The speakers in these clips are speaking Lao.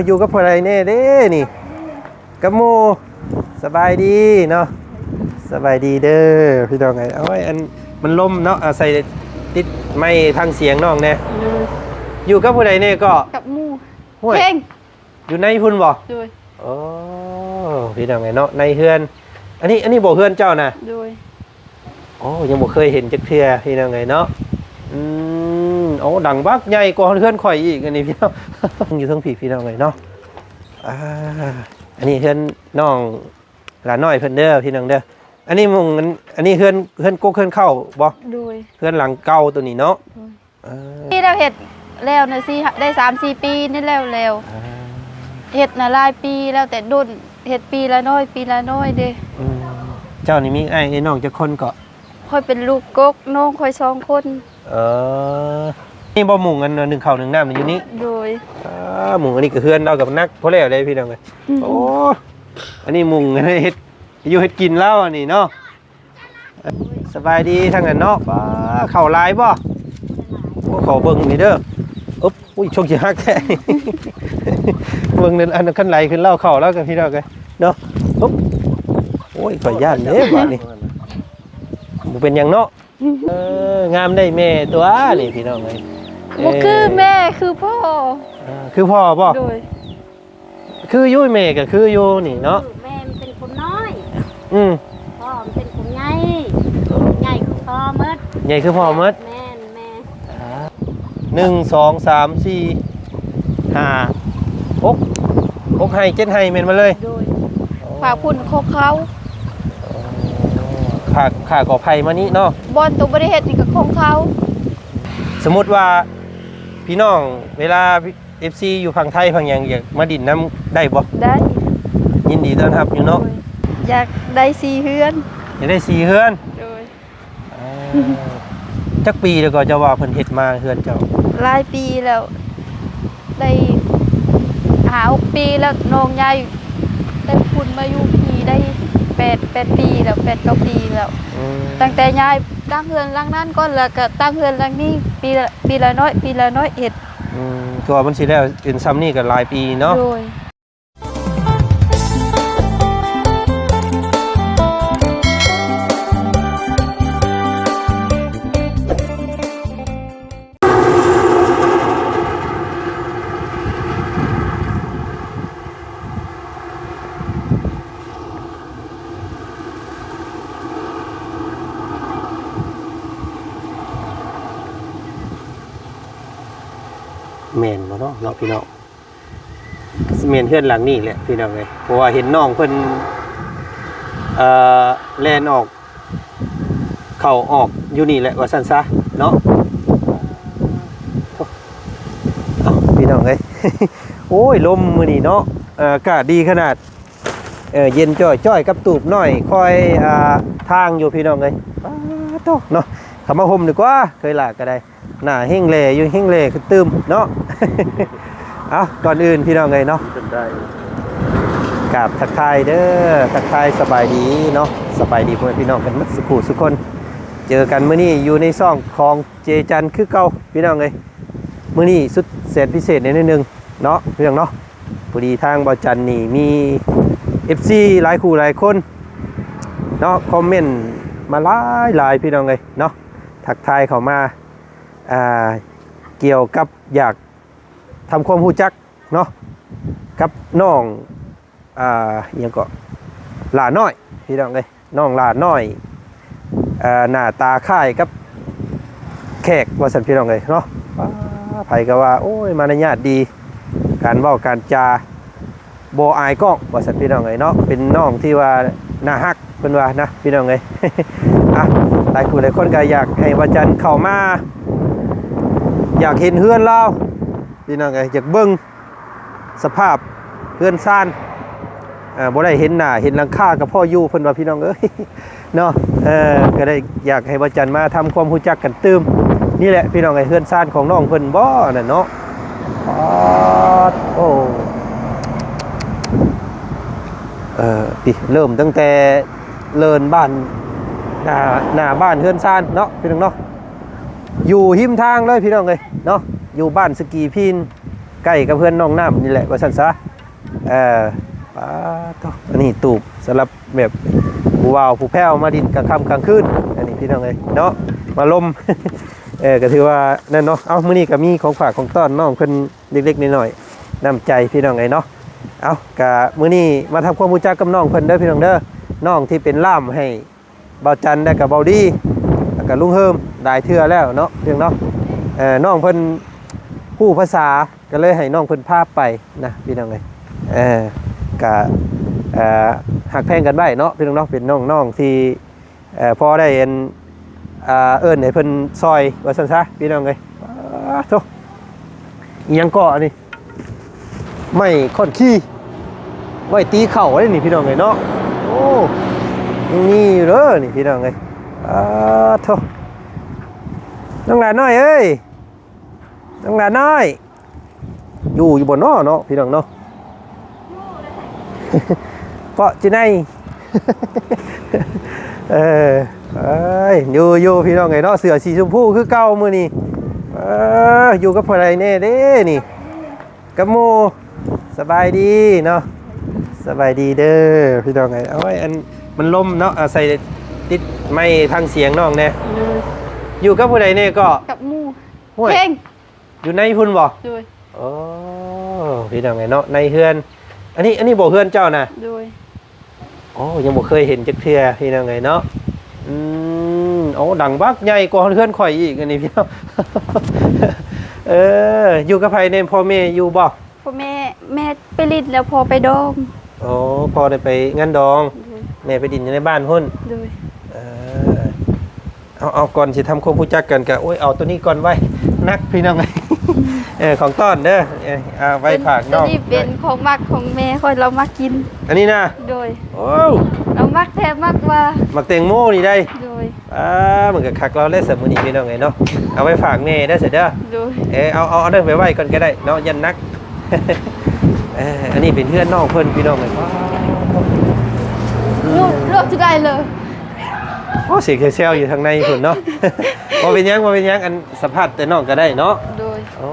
ຢູ່ກັບຜູ້ໃດແດ່ເດ້ນີ້? ກັບໝູ່. ສະບາຍດີເນາະ. ສະບາຍດີເດີພີ່ນ້ອງເອີຍ. ໂອ້ຍ ອັນ ມັນລົມເນາະ ອາໄສຕິດໄມທາງສຽງນ້ອງແດ່. ໂດຍ. ຢູ່ກັບຜູ້ໃດແດ່ເກາະ? ກັບໝູ່. ຫ້ວຍ ເພງ ຢູ່ໃນພຸ້ນບໍ່? ໂດຍ. ໂອ້ ພີ່ນ້ອງເອີຍເນາະ ໃນເຮືອນ. ອັນນີ້ ອັນນີ້ບໍ່ເຮືອນເຈົ້ານະ? ໂດຍ. ໂອ້ ຍັງບໍ່ເຄີຍເຫັນຈັກເທື່ອພີ່ນ້ອງເອີຍເນາະ. ອືມ ໂອ້ ດັງບັກໃຫຍ່ກວ່າເຮືອນຂ້ອຍອີກ ອັນນີ້ພີ່ນ້ອງ. ຢູ່ເທິງພີ້ພີ່ນ້ອງເອີຍເນາະ. ອ່າ ອັນນີ້ເຮືອນນ້ອງຫຼານ້ອຍເພິ່ນເດີພີ່ນ້ອງເດີ. ອັນນີ້ໝ່ອງ ອັນ ອັນນີ້ເຮືອນ ເຮືອນກົກເຮືອນເຄົ້າບໍ່? ໂດຍ. ເຮືອນຫຼັງເກົ່າໂຕນີ້ເນາະ. ໂດຍ. ເອີ ທີ່ລາວເຮັດແລ້ວນະ ຊິໄດ້ສາມສີ່ປີນີ້ແລ້ວ ແລ້ວ. ອ່າ ເຮັດນະຫຼາຍປີແລ້ວ ແຕ່ດົນ ເຮັດປີລະໜ້ອຍ ປີລະໜ້ອຍເດ້. ອືມ ເຈົ້ານີ້ມີອ້າຍມີນ້ອງຈັກຄົນເກາະ? ຂ້ອຍເປັນລູກກົກ ນ້ອງຂ້ອຍສອງຄົນ. ເອີ ນີ້ບໍ່ມຸງ ອັນໜຶ້ງເຂົ້າໜຶ້ງນ້ຳຢູ່ນີ້? ໂດຍ. ອ່າ ມຸງອັນນີ້ກໍເຮືອນລາວກໍໜັກພໍແລ້ວເດ້ພີ່ນ້ອງເອີຍ. ອືມ ໂອ້ ອັນນີ້ມຸງເຮັດຢູ່ເຮັດກິນລາວອັນນີ້ເນາະ. ສະບາຍດີທາງນັ້ນເນາະ. ປ້າ ເຂົ້າຫຼາຍບໍ່? ໂອ້ ຂໍເບິ່ງນີ້ເດີ. ອຶບ ອຸ້ຍ ຊົງຊິຫັກແທ້. ເບິ່ງນັ້ນ ອັນຄັນໄຫຼຂຶ້ນເລົ່າເຂົ້າແລ້ວກັນພີ່ນ້ອງເອີຍເນາະ. ອຶບ ໂອ້ຍ ຂ້ອຍຢ້ານເດ້ບາດນີ້. ບໍ່ເປັນຫຍັງເນາະ. ເອີ ງາມໄດ້ແມ່ຕົວນີ້ພີ່ນ້ອງເອີຍ. ບໍ່ຄືແມ່ ເອີ ຄືພໍ່. ອ່າ ຄືພໍ່ບໍ່? ໂດຍ. ຄືຢູ່ ແມ່ກໍຄືຢູ່ນີ້ເນາະ. ແມ່ມັນເປັນຄົນນ້ອຍ. ອືມ ພໍ່ມັນເປັນຄົນໃຫຍ່. ໃຫຍ່ຄືພໍ່ໝົດ. ໃຫຍ່ຄືພໍ່ໝົດ. ແມ່ນ ແມ່. ອ່າ ໜຶ່ງ ສອງ ສາມ ສີ່ ຫ້າ ຫົກ ຫົກໄຮ່ ເຈັດໄຮ່ ແມ່ນໝົດເລີຍ. ໂດຍ. ຝາກພຸ້ນຂອງເຂົາ. ຝາກ ຂາກໍໄຜ່ມານີ້ເນາະ. ບ່ອນໂຕບໍ່ໄດ້ເຮັດນີ້ກໍຂອງເຂົາ. ສົມມຸດວ່າພີ່ນ້ອງ ເວລາ ເອັຟຊີ ຢູ່ຝັ່ງໄທຝັ່ງຫຍັງ ຢາກມາດິນນຳໄດ້ບໍ່? ໄດ້. ຍິນດີຕ້ອນຮັບຢູ່ເນາະ. ໂດຍ. ຢາກໄດ້ສີ່ເຮືອນ. ຢາກໄດ້ສີ່ເຮືອນ. ໂດຍ. ອ່າ ຈັກປີແລ້ວກໍເຈົ້າວ່າເພິ່ນເຮັດມາເຮືອນເຈົ້າ? ຫຼາຍປີແລ້ວ ໄດ້ຫ້າຫົກປີແລ້ວ. ນ້ອງຍ້າຍແຕ່ພຸ້ນມາຢູ່ພີ້ໄດ້ແປດ ແປດປີແລ້ວ ແປດເກົ້າປີແລ້ວ. ອືມ ຕັ້ງແຕ່ຍ້າຍຕັ້ງເຮືອນຫຼັງນັ້ນກ່ອນ ແລ້ວກໍຕັ້ງເຮືອນຫຼັງນີ້ ປີລະ ປີລະໜ້ອຍ ປີລະໜ້ອຍເຮັດ. ອືມ ຄືວ່າມັນຊິແລ້ວເປັນຊ່ຳນີ້ກໍຫຼາຍປີເນາະ. ໂດຍ. ແມ່ນບໍ່ເນາະ ເນາະພີ່ນ້ອງ? ກໍຊິແມ່ນເຮືອນຫຼັງນີ້ແຫຼະພີ່ນ້ອງເອີຍ ເພາະວ່າເຫັນນ້ອງເພິ່ນ ເອີ ແລ່ນອອກ ເຂົ້າອອກຢູ່ນີ້ແຫຼະວ່າຊັ້ນຊະເນາະ. ເອົ້າ ພີ່ນ້ອງເອີຍ ໂອ້ຍ ລົມມື້ນີ້ເນາະ ເອີ ອາກາດດີຂະໜາດ ເອີ ເຢັນຈ້ອຍໆ ກັບຕູບນ້ອຍຄອຍ ອ່າ ທາງຢູ່ພີ່ນ້ອງເອີຍ. ປາໂທ້ເນາະ ເຂົ້າມາຮົ່ມດີກວ່າ ເຄີຍຫຼາກກໍໄດ້ ໜ້າແຮງແຫຼຢູ່ ແຮງແຫຼຂຶ້ນຕື່ມເນາະ. ເອົ້າ ກ່ອນອື່ນພີ່ນ້ອງເອີຍເນາະ ກາບທັກທາຍເດີ ທັກທາຍສະບາຍດີເນາະ ສະບາຍດີພໍ່ແມ່ພີ່ນ້ອງກັນໝົດສູ່ຜູ້ສູ່ຄົນ. ເຈີກັນມື້ນີ້ຢູ່ໃນຊ່ອງຂອງເຈຈັນຄືເກົ່າພີ່ນ້ອງເອີຍ. ມື້ນີ້ສຸດແສນພິເສດແດ່ໜ້ອຍໜຶ່ງເນາະ ພີ່ນ້ອງເນາະ. ພໍດີທາງບ່າວຈັນນີ້ມີເອັຟຊີຫຼາຍຄູ່ຫຼາຍຄົນເນາະ ຄອມເມັນມາຫຼາຍໆ ພີ່ນ້ອງເອີຍເນາະ ທັກທາຍເຂົ້າມາ ອ່າ ກ່ຽວກັບຢາກທຳຄວາມຮູ້ຈັກເນາະ ກັບນ້ອງ ອ່າ ອີ່ຫຍັງເກາະ ຫຼ້ານ້ອຍ ພີ່ນ້ອງເອີຍ ນ້ອງຫຼ້ານ້ອຍ ເອີ ໜ້າຕາຄ້າຍກັບແຂກວ່າຊັ້ນ ພີ່ນ້ອງເອີຍເນາະ. ປາ ໃຜກໍວ່າ ໂອ້ຍ ມາລະຍາດດີ ການເວົ້າການຈາ ບໍ່ອາຍກ້ອງວ່າຊັ້ນ ພີ່ນ້ອງເອີຍເນາະ. ເປັນນ້ອງທີ່ວ່າໜ້າຮັກ ເພິ່ນວ່ານະ ພີ່ນ້ອງເອີຍ. ອ່ະ ຫຼາຍຜູ້ຫຼາຍຄົນກໍຢາກໃຫ້ບ່າວຈັນເຂົ້າມາ ຢາກເຫັນເຮືອນລາວ ພີ່ນ້ອງເອີຍ ຢາກເບິ່ງສະພາບເຮືອນຊານ ເອີ ບໍ່ໄດ້ເຫັນໜ້າເຫັນຫຼັງຄາກໍພໍຢູ່ ເພິ່ນວ່າ ພີ່ນ້ອງເອີຍເນາະ. ເອີ ກໍໄດ້ຢາກໃຫ້ບ່າວຈັນມາທຳຄວາມຮູ້ຈັກກັນຕື່ມ ນີ້ແຫຼະ ພີ່ນ້ອງເອີຍ ເຮືອນຊານຂອງນ້ອງເພິ່ນບໍ່ນັ້ນເນາະ. ປາດ ໂອ້ ເອີ ຕິ ເລີ່ມຕັ້ງແຕ່ເລີນບ້ານ ໜ້າ ໜ້າບ້ານເຮືອນຊານເນາະ ພີ່ນ້ອງເນາະ. ຢູ່ຮິມທາງເລີຍ ພີ່ນ້ອງເອີຍເນາະ ຢູ່ບ້ານສະກີພີນ ໃກ້ກັບເຮືອນນ້ອງນ້ຳນີ້ແຫຼະວ່າຊັ້ນຊະ. ເອີ ປາໂທ້ ອັນນີ້ຕູບສຳລັບແບບຜູ້ບ່າວຜູ້ແພ້ວມາດິນກາງຄ່ຳກາງຄືນ ອັນນີ້ພີ່ນ້ອງເອີຍເນາະ ມາລົມ ເອີ ກໍຖືວ່ານັ້ນເນາະ. ເອົ້າ ມື້ນີ້ກໍມີຂອງຝາກຂອງຕ້ອນນ້ອງເພິ່ນເລັກໆນ້ອຍໆ ນ້ຳໃຈພີ່ນ້ອງເອີຍເນາະ. ເອົ້າ ກໍມື້ນີ້ມາທຳຄວາມຮູ້ຈັກກັບນ້ອງເພິ່ນເດີພີ່ນ້ອງເດີ ນ້ອງທີ່ເປັນລ່າມໃຫ້ ບ່າວຈັນ ແລ້ວກໍບ່າວດີ ແລ້ວກໍລຸງເຮີມ ຫຼາຍເທື່ອແລ້ວເນາະ ເພງເນາະ. ເອີ ນ້ອງເພິ່ນຮູ້ພາສາ ກໍເລີຍໃຫ້ນ້ອງເພິ່ນພາໄປນະພີ່ນ້ອງເອີຍ. ເອີ ກະ ເອີ ຮັກແພງກັນໄວ້ເນາະພີ່ນ້ອງເນາະ ເປັນນ້ອງໆທີ່ ເອີ ພໍໄດ້ອັນ ອ່າ ເອີ້ນໃຫ້ເພິ່ນຊ່ອຍວ່າຊັ້ນຊະພີ່ນ້ອງເອີຍ. ປາໂທ້ ອີ່ຫຍັງເກາະອັນນີ້ ໄມ້ຄ້ອນຄີ ໄວ້ຕີເຂົ້າເດ້ນີ້ພີ່ນ້ອງເອີຍເນາະ. ໂອ້ ຍັງມີຢູ່ເດີນີ້ພີ່ນ້ອງເອີຍ. ປາໂທ້ ນ້ອງຫຼານ້ອຍເອີຍ ນ້ອງຫຼານ້ອຍ ຢູ່ ຢູ່ບໍ່ນໍເນາະ ພີ່ນ້ອງເນາະ ເພາະຈີໃນ ເອີ ເອີຍ ຢູ່ ຢູ່ພີ່ນ້ອງເອີຍເນາະ ເສື້ອສີຊົມພູຄືເກົ່າມື້ນີ້. ເອີ ຢູ່ກັບຜູ້ໃດແດ່ເດ້ນີ້ ກັບໝູ່ ສະບາຍດີເນາະ ສະບາຍດີເດີພີ່ນ້ອງເອີຍ. ເອົາໄວ້ ອັນ ມັນລົມເນາະ ເອົາໃສ່ຕິດໄມຟັງສຽງນ້ອງແດ່. ເອີ ຢູ່ກັບຜູ້ໃດແດ່ເກາະ? ກັບໝູ່ ຫ້ວຍ ເພງ ຢູ່ໃນພຸ້ນບໍ່? ໂດຍ ໂອ້ ພີ່ນ້ອງເອີຍເນາະ ໃນເຮືອນ ອັນນີ້ ອັນນີ້ບໍ່ເຮືອນເຈົ້ານະ? ໂດຍ ໂອ້ ຍັງບໍ່ເຄີຍເຫັນຈັກເທື່ອພີ່ນ້ອງເອີຍເນາະ. ອືມ ໂອ້ ດັງບັກໃຫຍ່ກວ່າເຮືອນຂ້ອຍອີກອັນນີ້ພີ່ນ້ອງ. ເອີ ຢູ່ກັບໃຜແດ່ ພໍ່ແມ່ຢູ່ບໍ່? ພໍ່ແມ່ ແມ່ໄປຫຼິ້ນແລ້ວພໍ່ໄປດອງ. ອໍ ພໍ່ໄດ້ໄປງານດອງ ໂດຍ ແມ່ໄປຫຼິ້ນຢູ່ໃນບ້ານພຸ້ນ. ໂດຍ ເອີ ເອົາ ເອົາ ກ່ອນຊິທຳຄວາມຮູ້ຈັກກັນກະ ໂອ້ຍ ເອົາໂຕນີ້ກ່ອນໄວ້ ໜັກພີ່ນ້ອງ. ເອີ ຂອງຕ້ອນເດີ ເອີ ເອົາໄວ້ຝາກນ້ອງ. ໂຕນີ້ເປັນຂອງມັກຂອງແມ່ຂ້ອຍ ລາວມັກກິນ ອັນນີ້ນະ. ໂດຍ ໂອ້ ລາວມັກແທ້ມັກວ່າ ໝາກແຕງໂມນີ້ໄດ໋. ໂດຍ ອ່າ ມັນກໍຄັກລາວແຫຼະຊະມື້ນີ້ພີ່ນ້ອງເອີຍເນາະ ເອົາໄວ້ຝາກແມ່ເດີຊະເດີ. ໂດຍ ເອີ ເອົາ ເອົາ ເອົານັ້ນໄປໄວ້ກ່ອນກໍໄດ້ເນາະ ຢ້ານໜັກ. ເອີ ອັນນີ້ເປັນເຮືອນນ້ອງເພິ່ນພີ່ນ້ອງເອີຍ. ໂອ້ ສຽງແຊວໆຢູ່ທາງໃນພຸ້ນເນາະ. ບໍ່ເປັນຫຍັງ ບໍ່ເປັນຫຍັງ ອັນ ສຳພາດແຕ່ນ້ອງກໍໄດ້ເນາະ. ໂດຍ ໂອ້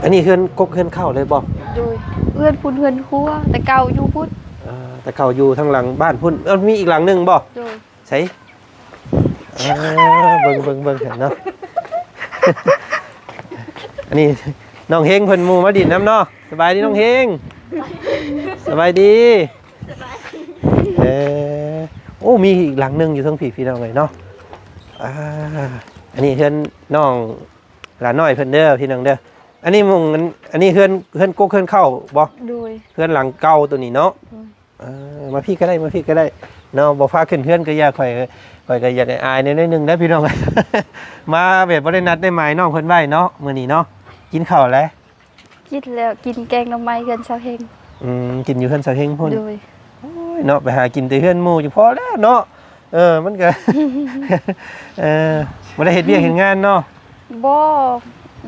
ອັນນີ້ເຮືອນກົກເຮືອນເຄົ້າເລີຍບໍ່? ໂດຍ ເຮືອນພຸ້ນເຮືອນຄົວ ແຕ່ເກົ່າຢູ່ພຸ້ນ. ເອີ ແຕ່ເກົ່າຢູ່ທາງຫຼັງບ້ານພຸ້ນ. ເອີ ມີອີກຫຼັງໜຶ່ງບໍ່? ໂດຍ ໃສ? ອ່າ ເບິ່ງ ເບິ່ງ ເບິ່ງເຫັນເນາະ. ອັນນີ້ນ້ອງເຮງເພິ່ນ ໝູ່ມາດິນນຳເນາະ. ສະບາຍດີນ້ອງເຮງ ສະບາຍດີ. ເອີ ໂອ້ ມີອີກຫຼັງໜຶ່ງຢູ່ເທິງພີ້ ພີ່ນ້ອງເອີຍເນາະ. ອ່າ ອັນນີ້ເຮືອນນ້ອງຫຼານ້ອຍເພິ່ນເດີ ພີ່ນ້ອງເດີ. ອັນນີ້ໝ່ອງ ອັນ ອັນນີ້ເຮືອນ ເຮືອນກົກເຮືອນເຄົ້າບໍ່? ໂດຍ ເຮືອນຫຼັງເກົ່າໂຕນີ້ເນາະ. ໂດຍ ເອີ ມາພີ້ກໍໄດ້ ມາພີ້ກໍໄດ້ເນາະ. ບໍ່ພາຂຶ້ນເຮືອນກໍຢ່າ ຂ້ອຍ ຂ້ອຍກໍຢາກອາຍໆແດ່ໜ້ອຍໜຶ່ງເດີພີ່ນ້ອງ. ມາແບບບໍ່ໄດ້ນັດໄດ້ໝາຍນ້ອງເພິ່ນໄວ້ເນາະ ມື້ນີ້ເນາະ. ກິນເຂົ້າແລ້ວ? ກິນແລ້ວ ກິນແກງໜໍ່ໄມ້ເຮືອນສາວເຮງ. ອືມ ກິນຢູ່ເຮືອນສາວເຮງພຸ້ນ. ໂດຍ ໂອ້ຍເນາະ ໄປຫາກິນແຕ່ເຮືອນໝູ່ຢູ່ພໍແລ້ວເນາະ. ເອີ ມັນກໍ ເອີ ບໍ່ໄດ້ເຮັດວຽກເຮັດງານເນາະ? ບໍ່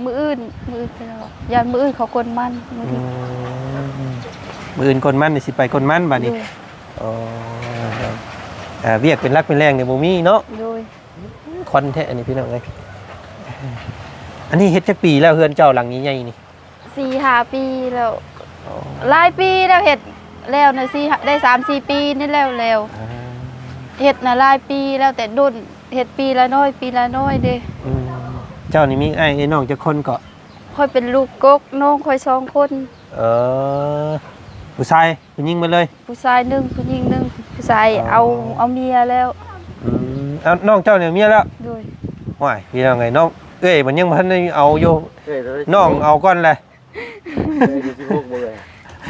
ມື້ອື່ນ ມື້ອື່ນໄປແລ້ວ ຢ້ານມື້ອື່ນເຂົາກົນມັນ. ອືມ ມື້ອື່ນກົນມັນນີ້ ຊິໄປກົນມັນບາດນີ້. ໂດຍ ອໍ ເອີ ວຽກເປັນຫຼັກເປັນແຫຼ່ງນີ້ບໍ່ມີເນາະ. ໂດຍ ຄວັນແທ້ອັນນີ້ພີ່ນ້ອງເອີຍ. ອັນນີ້ເຮັດຈັກປີແລ້ວ ເຮືອນເຈົ້າຫຼັງໃຫຍ່ໆນີ້? ສີ່ຫ້າປີແລ້ວ. ອໍ ຫຼາຍປີແລ້ວ ເຮັດແລ້ວນະ ສີ່ ໄດ້ສາມສີ່ປີນີ້ແລ້ວ ແລ້ວ. ອ່າ ເຮັດນະຫຼາຍປີແລ້ວ ແຕ່ດົນ ເຮັດປີລະໜ້ອຍ ປີລະໜ້ອຍເດ້. ອືມ ເຈົ້ານີ້ມີອ້າຍເອື້ອຍນ້ອງຈັກຄົນເກາະ? ຂ້ອຍເປັນລູກກົກ ນ້ອງຂ້ອຍສອງຄົນ. ເອີ ຜູ້ຊາຍຜູ້ຍິງໝົດເລີຍ? ຜູ້ຊາຍໜຶ່ງ ຜູ້ຍິງໜຶ່ງ. ຜູ້ຊາຍ ອໍ ເອົາ ເອົາເມຍແລ້ວ. ອືມ ເອົາ ນ້ອງເຈົ້ານີ້ເມຍແລ້ວ? ໂດຍ ໂອ້ຍ ພີ່ນ້ອງເອີຍ ນ້ອງເອື້ອຍມັນຍັງບໍ່ທັນໄດ້ເອົາຢູ່. ເອື້ອຍ ນ້ອງເອົາກ່ອນແຫຼະ. ເອື້ອຍອາຍຸສິບຫົກບໍ່ເອື້ອຍ?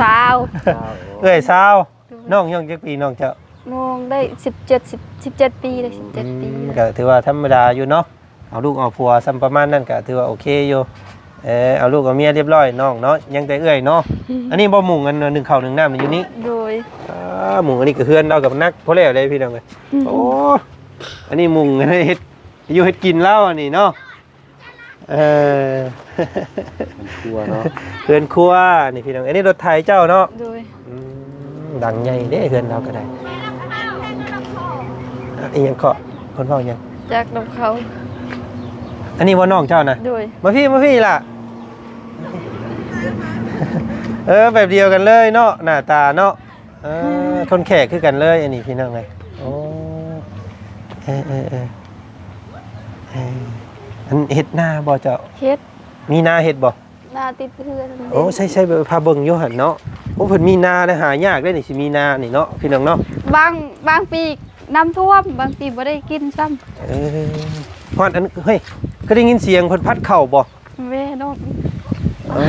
ຊາວ ຊາວ ເອື້ອຍຊາວ. ໂດຍ ນ້ອງຍັງຈັກປີນ້ອງເຈົ້າ? ນ້ອງໄດ້ສິບເຈັດ ສິບ ສິບເຈັດປີ ໄດ້ສິບເຈັດປີ. ອືມ ແລ້ວ ກໍຖືວ່າທຳມະດາຢູ່ເນາະ ເອົາລູກເອົາຜົວຊ່ຳປະມານນັ້ນ ກໍຖືວ່າໂອເຄຢູ່. ເອີ ເອົາລູກເອົາເມຍຮຽບຮ້ອຍນ້ອງເນາະ ຍັງແຕ່ເອື້ອຍເນາະ. ອັນນີ້ບໍ່ມຸງ ອັນໜຶ້ງເຂົ້າໜຶ້ງນ້ຳຢູ່ນີ້? ໂດຍ ອ່າ ມຸງ ອັນນີ້ກໍເຮືອນລາວກໍໜັກພໍແລ້ວເດ້ພີ່ນ້ອງເອີຍ. ອືມ ໂອ້ ອັນນີ້ມຸງ ອັນນີ້ເຮັດຢູ່ເຮັດກິນລາວອັນນີ້ເນາະ. ເອີ ເຮືອນຄົວເນາະ ເຮືອນຄົວນີ້ພີ່ນ້ອງ. ອັນນີ້ລົດໄຖເຈົ້າເນາະ? ໂດຍ ອືມ ຫຼັງໃຫຍ່ເດ້ເຮືອນລາວກໍໄດ້. ອີ່ຫຍັງເກາະ ເພິ່ນເວົ້າຫຍັງ? ຈັກນຳເຂົາ. ອັນນີ້ບໍ່ນ້ອງເຈົ້ານະ? ໂດຍ. ມາພີ້ ມາພີ້ລະ. ເອີ ແບບດຽວກັນເລີຍເນາະ ໜ້າຕາເນາະ. ເອີ ຄົນແຂກຄືກັນເລີຍ ອັນນີ້ພີ່ນ້ອງເອີຍ. ໂອ້ ເອີ ເອີ ເອີ ເອີ ອັນເຮັດນາບໍ່ເຈົ້າ? ເຮັດ. ມີນາເຮັດບໍ່? ນາຕິດເຮືອນ. ໂອ້ ໃຊ່ໆ ພາເບິ່ງຢູ່ຫັ້ນເນາະ. ໂອ້ ເພິ່ນມີນາເດ້ ຫາຍາກເດ້ນີ້ ຊິມີນານີ້ເນາະ ພີ່ນ້ອງເນາະ. ບາງ ບາງປີນ້ຳຖ້ວມ ບາງປີບໍ່ໄດ້ກິນຊ້ຳ. ເອີ ຮອດອັນ ເຮີ້ຍ ຄືໄດ້ຍິນສຽງເພິ່ນພັດເຂົ້າບໍ່? ແມ່ນ້ອງ. ເອີ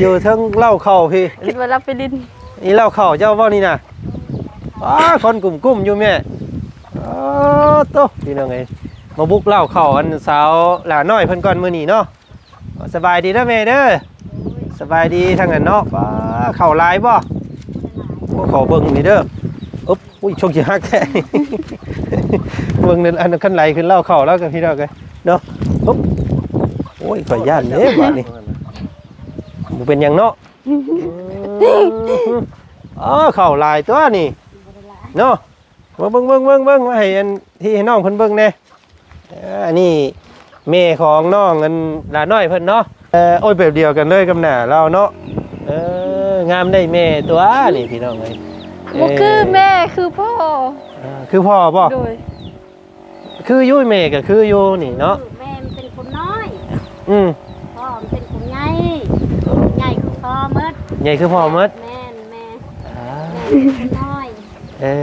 ຢູ່ເທິງເລົ້າເຂົ້າພີ້. ຄິດວ່າລາວໄປຫຼິ້ນ. ນີ້ເລົ້າເຂົ້າເຈົ້າບໍ່ນີ້ນະ? ອ້າ ຄົນກຸ້ມໆຢູ່ແມ່. ໂອ້ໂຕ ພີ່ນ້ອງເອີຍ ມາບຸກເລົ້າເຂົ້າອັນສາວຫຼ້ານ້ອຍເພິ່ນກ່ອນມື້ນີ້ເນາະ. ສະບາຍດີເດີແມ່ເດີ. ສະບາຍດີທາງນັ້ນເນາະ. ປ້າ ເຂົ້າຫຼາຍບໍ່? ໂອ້ ຂໍເບິ່ງນີ້ເດີ. ອຶບ ອຸ້ຍ ຊົງຊິຫັກແທ້. ເບິ່ງນັ້ນ ອັນຄັນໄຫຼຂຶ້ນເລົ້າເຂົ້າແລ້ວກັນ ພີ່ນ້ອງເອີຍເນາະ. ອຶບ ໂອ້ຍ ຂ້ອຍຢ້ານເດ້ບາດນີ້. ບໍ່ເປັນຫຍັງເນາະ. ອໍ ເຂົ້າຫຼາຍຕົວນີ້ເນາະ. ເບິ່ງ ເບິ່ງ ເບິ່ງ ເບິ່ງ ເບິ່ງ ມາໃຫ້ອັນ ທີ່ໃຫ້ນ້ອງເພິ່ນເບິ່ງແດ່. ເອີ ອັນນີ້ແມ່ຂອງນ້ອງອັນຫຼ້ານ້ອຍເພິ່ນເນາະ. ເອີ ໂອ້ຍ ແບບດຽວກັນເລີຍກັບໜ້າລາວເນາະ. ເອີ ງາມໄດ້ແມ່ຕົວນີ້ ພີ່ນ້ອງເອີຍ. ບໍ່ຄືແມ່ ເອີ ຄືພໍ່. ເອີ ຄືພໍ່ບໍ່? ໂດຍ. ຄືຢູ່ ແມ່ກໍຄືຢູ່ນີ້ເນາະ. ແມ່ມັນເປັນຄົນນ້ອຍ. ອືມ. ພໍ່ມັນເປັນຄົນໃຫຍ່. ໂອ້ ໃຫຍ່ຄືພໍ່ໝົດ. ໃຫຍ່ຄືພໍ່ໝົດ. ແມ່ນ ແມ່ ອ່າ ແມ່ເປັນຄົນນ້ອຍ. ເອີ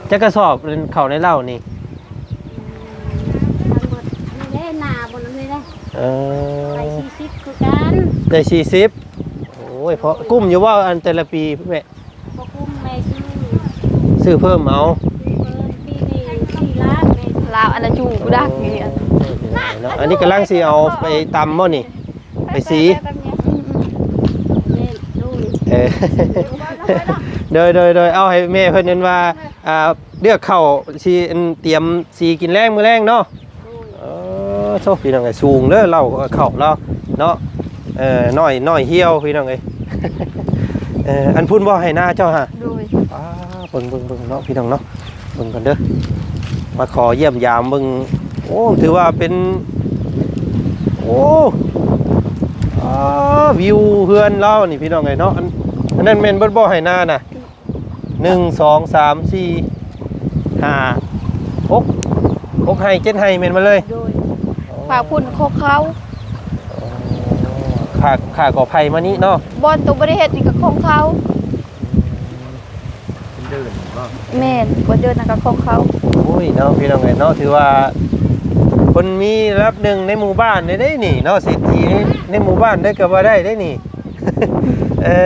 ຈັກກະສອບເຂົ້າໃນເລົ້ານີ້? ອືມ ທັງໝົດນີ້ເດ້ ນາບໍ່ນຳນີ້ເດ້. ເອີ ໄດ້ສີ່ສິບຄືກັນ. ໄດ້ສີ່ສິບ. ໂອ້ຍ ພໍກຸ້ມຢູ່ບໍ່ ອັນແຕ່ລະປີແມ່? ບໍ່ກຸ້ມ ແມ່ຊື້ ຊື້ເພີ່ມເອົາ. ຊື້ເພີ່ມ ປີນີ້ສີ່ລ້ານ ແມ່ຊື້ ລາວອັນລະຢູ່ບໍ່ດັກນີ້. ໂອ້ ເນາະ ອັນນີ້ກຳລັງຊິເອົາໄປຕຳບໍ່ນີ້? ໄປສີ. ອືມໆ ເອີ ໂດຍ ໂດຍ ໂດຍ ເອົາໃຫ້ແມ່ເພິ່ນນັ້ນວ່າ ອ່າ ເລືອກເຂົ້າຊິ ອັນ ຕຽມສີກິນແລງມື້ແລງເນາະ. ໂດຍ. ເອີ ໂຊ ພີ່ນ້ອງເອີຍ ສູງເດີ ເລົ້າເຂົ້າລາວເນາະ. ເອີ ນ້ອຍ ນ້ອຍຫ່ຽວ ພີ່ນ້ອງເອີຍ. ເອີ ອັນພຸ້ນບໍ່ ໄຮ່ນາເຈົ້າຫະ? ໂດຍ. ປ້າ ເບິ່ງ ເບິ່ງ ເບິ່ງເນາະ ພີ່ນ້ອງເນາະ. ເບິ່ງກ່ອນເດີ ມາຂໍຢ້ຽມຢາມເບິ່ງ. ໂອ້ ຖືວ່າເປັນ ໂອ້ ອາ ວິວເຮືອນລາວນີ້ ພີ່ນ້ອງເອີຍເນາະ. ອັນ ອັນນັ້ນແມ່ນເບິດບໍ່ ໄຮ່ນານະ? ໜຶ່ງ ສອງ ສາມ ສີ່ ຫ້າ ຫົກ ຫົກໄຮ່ ເຈັດໄຮ່ ແມ່ນໝົດເລີຍ. ໂດຍ. ອໍ ພາກພຸ້ນຂອງເຂົາ. ອໍ ຂ້າ ຂ້າກໍໄຜ່ມານີ້ເນາະ. ບ່ອນໂຕບໍ່ໄດ້ເຮັດນີ້ກໍຂອງເຂົາ. ອືມ ເປັນເດີ່ນບໍ່? ແມ່ນ ບ່ອນເດີ່ນນັ້ນກໍຂອງເຂົາ. ໂອ້ຍເນາະ ພີ່ນ້ອງເອີຍເນາະ ຖືວ່າຄົນມີລະດັບໜຶ່ງໃນໝູ່ບ້ານເດ້ນີ້ເນາະ ເສດຖີໃນໝູ່ບ້ານເດ້ກໍວ່າໄດ້ເດ້ນີ້. ເອີ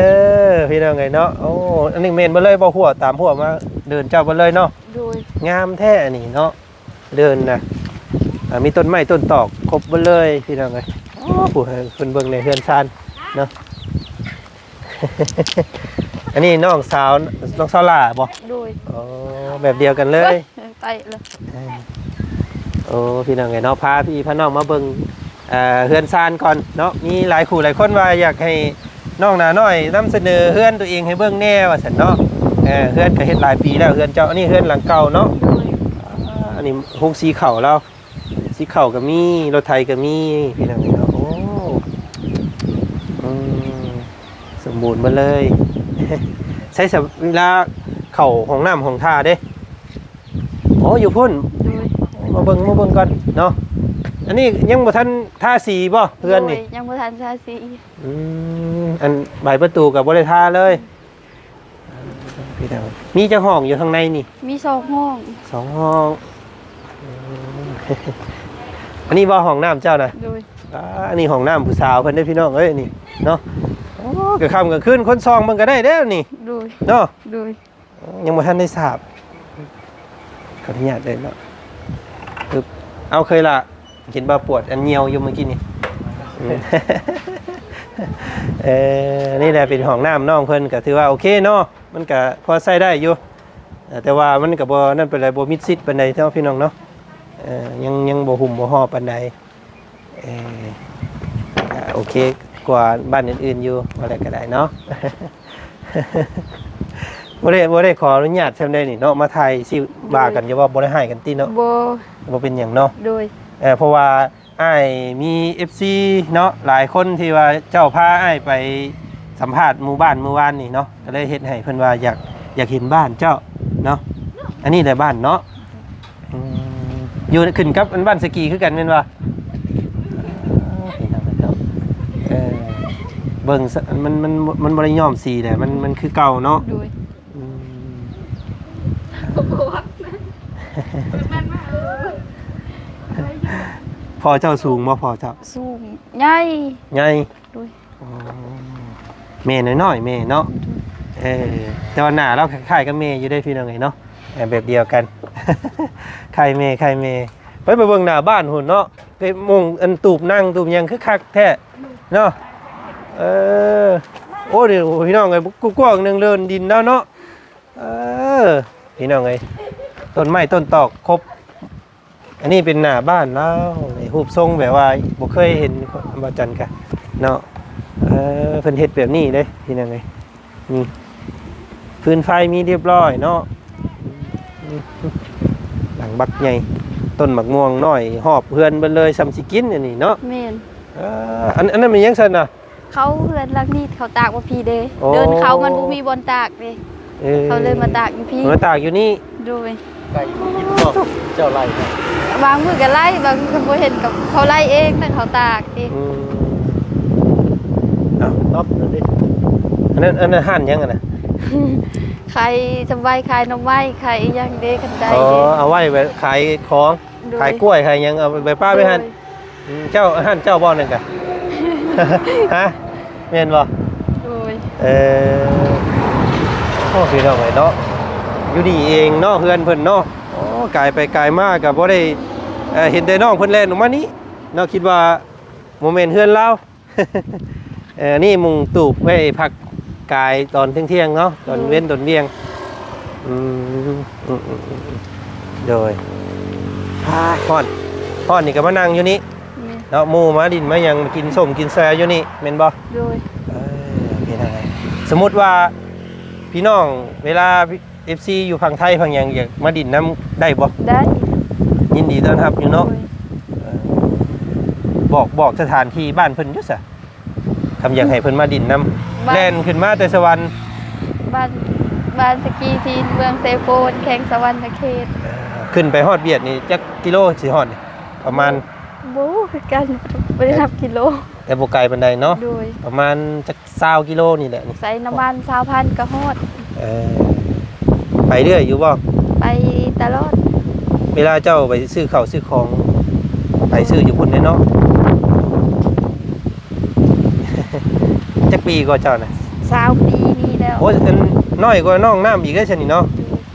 ພີ່ນ້ອງເອີຍເນາະ. ໂອ້ ອັນນີ້ແມ່ນເບິດເລີຍບໍ່? ຮົ້ວ ຕາມຮົ້ວມາ ເດີ່ນເຈົ້າເບິດເລີຍເນາະ. ໂດຍ. ງາມແທ້ອັນນີ້ເນາະ ເດີ່ນນະ. ອ່າ ມີຕົ້ນໄມ້ຕົ້ນຕອກຄົບເບິດເລີຍ ພີ່ນ້ອງເອີຍ. ໂອ້ ຜູ້ໃຫ້ເພິ່ນເບິ່ງໃນເຮືອນຊານເນາະ. ອັນນີ້ນ້ອງສາວ ນ້ອງສາວຫຼ້າບໍ່? ໂດຍ. ອໍ ແບບດຽວກັນເລີຍ. ເອີ ໄປເລີຍ. ເອີ ໂອ້ ພີ່ນ້ອງເອີຍເນາະ ພາພີ່ພານ້ອງມາເບິ່ງ ເອີ ເຮືອນຊານກ່ອນເນາະ. ມີຫຼາຍຄູ່ຫຼາຍຄົນວ່າຢາກໃຫ້ນ້ອງໜ້ານ້ອຍນຳສະເໜີເຮືອນຕົວເອງໃຫ້ເບິ່ງແດ່ວ່າຊັ້ນເນາະ. ເອີ ເຮືອນກໍເຮັດຫຼາຍປີແລ້ວເຮືອນເຈົ້າ. ອັນນີ້ເຮືອນຫຼັງເກົ່າເນາະ. ໂດຍ. ອ່າ ອັນນີ້ໂຮງສີເຂົ້າລາວ ສີເຂົ້າກໍມີ ລົດໄຖກໍມີ ພີ່ນ້ອງເອີຍເນາະ. ໂອ້ ອືມ ສົມບູນເບິດເລີຍ. ໃຊ້ສຳ ເວລາເຂົ້າຫ້ອງນ້ຳຫ້ອງທ່າເດ້? ອໍ ຢູ່ພຸ້ນ. ໂດຍ. ມາເບິ່ງ ມາເບິ່ງກ່ອນເນາະ. ອັນນີ້ຍັງບໍ່ທັນທາສີບໍ່ ເຮືອນນີ້? ໂດຍ ຍັງບໍ່ທັນທາສີ. ອືມ ອັນບານປະຕູກໍບໍ່ໄດ້ທາເລີຍ. ພີ່ນ້ອງ ມີຈັກຫ້ອງຢູ່ຂ້າງໃນນີ້? ມີສອງຫ້ອງ. ສອງຫ້ອງ. ອືມ ອັນນີ້ບໍ່ຫ້ອງນ້ຳເຈົ້ານະ? ໂດຍ. ອ່າ ອັນນີ້ຫ້ອງນ້ຳຜູ້ສາວເພິ່ນເດ້ ພີ່ນ້ອງເອີຍ ນີ້ເນາະ. ໂອ້ ກາງຄ່ຳກາງຄືນຄົນສ່ອງເບິ່ງກໍໄດ້ເດ້ນີ້. ໂດຍ. ເນາະ. ໂດຍ. ຍັງບໍ່ທັນໄດ້ສາບ ຂໍອະນຸຍາດເດີເນາະ. ປຶບ ເອົາ ເຄີຍລະ ເຫັນວ່າປວດອັນຍ່ຽວຢູ່ມື້ກີ້ນີ້. ອືມ ເອີ ນີ້ແຫຼະເປັນຫ້ອງນ້ຳນ້ອງເພິ່ນ ກໍຖືວ່າໂອເຄເນາະ ມັນກໍພໍໃຊ້ໄດ້ຢູ່. ເອີ ແຕ່ວ່າມັນກໍບໍ່ນັ້ນປານໃດ ບໍ່ມິດຊິດປານໃດເນາະ ພີ່ນ້ອງເນາະ. ເອີ ຍັງ ຍັງບໍ່ຫຸ້ມບໍ່ຮອບປານໃດ. ເອີ ກໍໂອເຄກວ່າບ້ານອື່ນໆຢູ່ ວ່າແລ້ວກໍໄດ້ເນາະ. ບໍ່ໄດ້ ບໍ່ໄດ້ຂໍອະນຸຍາດຊ່ຳໃດນີ້ເນາະ ມາຖ່າຍຊິວ່າກັນຢູ່ບໍ່? ບໍ່ໄດ້ຮ້າຍກັນຕິເນາະ? ບໍ່ ບໍ່ເປັນຫຍັງເນາະ. ໂດຍ. ເອີ ເພາະວ່າອ້າຍມີເອັຟຊີເນາະ ຫຼາຍຄົນທີ່ວ່າເຈົ້າພາອ້າຍໄປສຳພາດໝູ່ບ້ານມື້ວານນີ້ເນາະ ກໍເລີຍເຮັດໃຫ້ເພິ່ນວ່າຢາກ ຢາກເຫັນບ້ານເຈົ້າເນາະ. ອັນນີ້ແຫຼະບ້ານເນາະ. ອືມ ຢູ່ ຂຶ້ນກັບອັນບ້ານສະກີຄືກັນແມ່ນບໍ່? ເອີ ເບິ່ງຊະ ມັນ ມັນ ມັນບໍ່ໄດ້ຍ້ອມສີແຫຼະ ມັນ ມັນຄືເກົ່າເນາະ. ໂດຍ. ອືມ ພໍ່ເຈົ້າສູງບໍ່? ພໍ່ເຈົ້າ ສູງ ໃຫຍ່ ໃຫຍ່. ໂດຍ. ອໍ ແມ່ນ້ອຍໆ ແມ່ເນາະ. ໂດຍ. ເອີ ແຕ່ວ່າໜ້າລາວຄ້າຍໆກັບແມ່ຢູ່ເດ້ພີ່ນ້ອງເອີຍເນາະ. ເອີ ແບບດຽວກັນ ຄ້າຍແມ່ ຄ້າຍແມ່. ໄປ ໄປເບິ່ງໜ້າບ້ານພຸ້ນເນາະ ໄປມຸງອັນຕູບນັ່ງຕູບຫຍັງຄືຄັກແທ້ເນາະ. ເອີ ໂອ້ ນີ້ ໂອ້ ພີ່ນ້ອງເອີຍ ກວ້າງໜຶ່ງເດີ່ນດິນແລ້ວເນາະ. ເອີ ພີ່ນ້ອງເອີຍ ຕົ້ນໄມ້ຕົ້ນຕອກຄົບ. ອັນນີ້ເປັນໜ້າບ້ານລາວ ຮູບຊົງແບບວ່າບໍ່ເຄີຍເຫັນ ບໍ່ຈັນກະເນາະ. ເອີ ເພິ່ນເຮັດແບບນີ້ເດ້ພີ່ນ້ອງເອີຍ. ນີ້ ຟືນໄຟມີຮຽບຮ້ອຍເນາະ. ຫຼັງບັກໃຫຍ່ ຕົ້ນໝາກມ່ວງນ້ອຍຮອບເຮືອນເບິດເລີຍ ສ່ຳຊິກິນອັນນີ້ເນາະ. ແມ່ນ. ເອີ ອັນ ອັນນັ້ນແມ່ນຫຍັງຊັ້ນນະ? ເຂົາເຮືອນຫຼັງນີ້ເຂົາຕາກບໍ່ພີເດ້. ໂອ້ ເດີ່ນເຂົາມັນບໍ່ມີບ່ອນຕາກເດ້. ເອີ ເຂົາເລີຍມາຕາກຢູ່ພີ້ ມາຕາກຢູ່ນີ້. ໂດຍ. ໄກ່ກິນບໍ່ເຈົ້າໄລ່? ບາງມື້ກໍໄລ່ ບາງມື້ກໍບໍ່ເຫັນ ກໍເຂົາໄລ່ເອງ ແລ້ວເຂົາຕາກເອງ. ອືມ ເອົາ ຕອບເລີຍເດ້. ອັນນັ້ນ ອັນນັ້ນຮ້ານຫຍັງຫັ້ນນະ? ຂາຍສະບາຍ ຂາຍໜໍ່ໄມ້ ຂາຍອີ່ຫຍັງເດ້ ຄັນໄດ້. ອໍ ເດ້ ເອົາໄວ້ແບບຂາຍຂອງ. ໂດຍ. ຂາຍກ້ວຍຂາຍຫຍັງ ເອົາໃບປາໄປຫັ້ນ. ອືມ ເຈົ້າ ຮ້ານເຈົ້າບໍ່ນັ້ນກະ? ຮະ ແມ່ນບໍ່? ໂດຍ. ເອີ ໂອ້ ພີ່ນ້ອງເອີຍເນາະ ຢູ່ນີ້ເອງເນາະ ເຮືອນເພິ່ນເນາະ. ໂອ້ ກາຍໄປກາຍມາກໍບໍ່ໄດ້ ເອີ ເຫັນແຕ່ນ້ອງເພິ່ນແລ່ນອອກມານີ້ເນາະ ຄິດວ່າບໍ່ແມ່ນເຮືອນລາວ. ເອີ ອັນນີ້ມຸງຕູບໄວ້ພັກກາຍຕອນທ່ຽງໆເນາະ ຕອນເວັນ ໂດຍ ຕອນວຽງ. ອືມ ອືມໆໆ ໂດຍ. ອາ ຮ້ອນ ຮ້ອນນີ້ກໍມານັ່ງຢູ່ນີ້. ແມ່ນ. ເນາະ ໝູ່ມາຫຼິ້ນມາຫຍັງ ມາກິນສົ້ມກິນແຊຢູ່ນີ້ແມ່ນບໍ່? ໂດຍ. ເອີ ເປັນຈັ່ງໃດ ສົມມຸດວ່າພີ່ນ້ອງ ເວລາ ເອັຟຊີ ຢູ່ຝັ່ງໄທຝັ່ງຫຍັງ ຢາກມາດິນນຳໄດ້ບໍ່? ໄດ້. ຍິນດີຕ້ອນຮັບຢູ່ເນາະ. ໂດຍ. ເອີ ບອກ ບອກສະຖານທີ່ບ້ານເພິ່ນຢູ່ຊະ ຄຳຢາກໃຫ້ເພິ່ນມາດິນນຳ. ບ້ານ ແລ່ນຂຶ້ນມາແຕ່ສະຫວັນ ບ້ານ ບ້ານສະກີທີນ ເມືອງເຊໂປນ ແຂວງສະຫວັນນະເຂດ. ເອີ ຂຶ້ນໄປຮອດວຽດນີ້ຈັກກິໂລຊິຮອດນີ້? ປະມານ ບໍ່ຮູ້ຄືກັນ ບໍ່ໄດ້ນັບກິໂລ. ແຕ່ບໍ່ໄກປານໃດເນາະ. ໂດຍ. ປະມານຈັກຊາວກິໂລນີ້ແຫຼະນີ້. ໃສ່ນ້ຳມັນຊາວພັນກໍຮອດ. ເອີ ໄປເລື້ອຍຢູ່ບໍ່? ໄປຕະຫຼອດ. ເວລາເຈົ້າໄປຊື້ເຂົ້າຊື້ຂອງ ໄປຊື້ຢູ່ພຸ້ນເດ້ເນາະ. ຈັກປີກໍເຈົ້ານະ? ຊາວປີນີ້ແລ້ວ. ໂອ້ຍ ອັນ ນ້ອຍກວ່ານ້ອງນ້ຳອີກເດ້ຊັ້ນນີ້ເນາະ.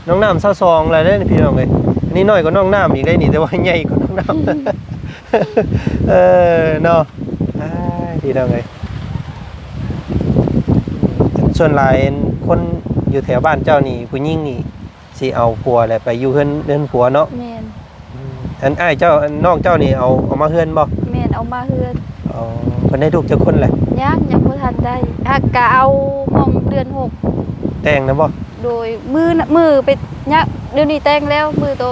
ໂດຍ. ນ້ອງນ້ຳຊາວສອງແລ້ວເດ້ພີ່ນ້ອງເອີຍ. ອັນນີ້ນ້ອຍກວ່ານ້ອງນ້ຳອີກເດ້ນີ້ ແຕ່ວ່າໃຫຍ່ກວ່ານ້ອງນ້ຳ. ເອີ ເນາະ ອ້າຍ ພີ່ນ້ອງເອີຍ ສ່ວນຫຼາຍຄົນຢູ່ແຖວບ້ານເຈົ້ານີ້ ຜູ້ຍິງນີ້ຊິເອົາຜົວແລ້ວໄປຢູ່ເຮືອນ ເຮືອນຜົວເນາະ. ແມ່ນ. ອືມ ອັນອ້າຍເຈົ້າ ອັນນ້ອງເຈົ້ານີ້ເອົາ ເອົາມາເຮືອນບໍ່? ແມ່ນ ເອົາມາເຮືອນ. ອໍ ເພິ່ນໄດ້ລູກຈັກຄົນແລ້ວ? ຍັງ ຍັງບໍ່ທັນໄດ້ ຫາກກະເອົາໝ່ອງເດືອນຫົກ. ແຕ່ງນະບໍ່? ໂດຍ. ມື້ ມື້ໄປຍະ ດຽວນີ້ແຕ່ງແລ້ວ ມື້ໂຕ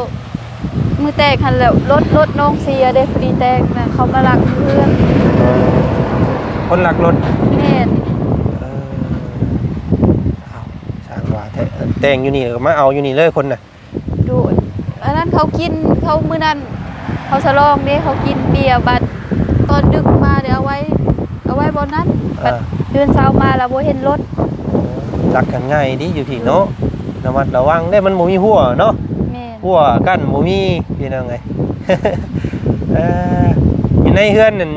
ມື້ແຕ່ງຫັ້ນແຫຼະ ລົດ ລົດນ້ອງເສຍເດ້ ພໍດີແຕ່ງນະ ເຂົາມາລັກເຮືອນ. ເອີ ຄົນລັກລົດ? ແມ່ນ. ເອີ ເອົາ ຊ່າງວ່າແທ້ ແຕ່ງຢູ່ນີ້ ແລ້ວກໍມາເອົາຢູ່ນີ້ເລີຍຄົນນະ. ໂດຍ. ອັນນັ້ນເຂົາກິນ ເຂົາ ມື້ນັ້ນເຂົາສະຫຼອງເດ້ ເຂົາກິນເບຍ ບັດຕອນດຶກມາເດ້ ເອົາໄວ້ ເອົາໄວ້ບ່ອນນັ້ນ. ເອີ ບັດຕື່ນເຊົ້າມາລະບໍ່ເຫັນລົດ. ເອີ ລັກກັນງ່າຍເດ້ຢູ່ພີ້ເນາະ. ໂດຍ. ລະມັດລະວັງເດ້ ມັນບໍ່ມີຮົ້ວເນາະ. ແມ່ນ. ຮົ້ວກັ້ນບໍ່ມີ ພີ່ນ້ອງເອີຍ. ເອີ ຢູ່ໃນເຮືອນນັ້ນ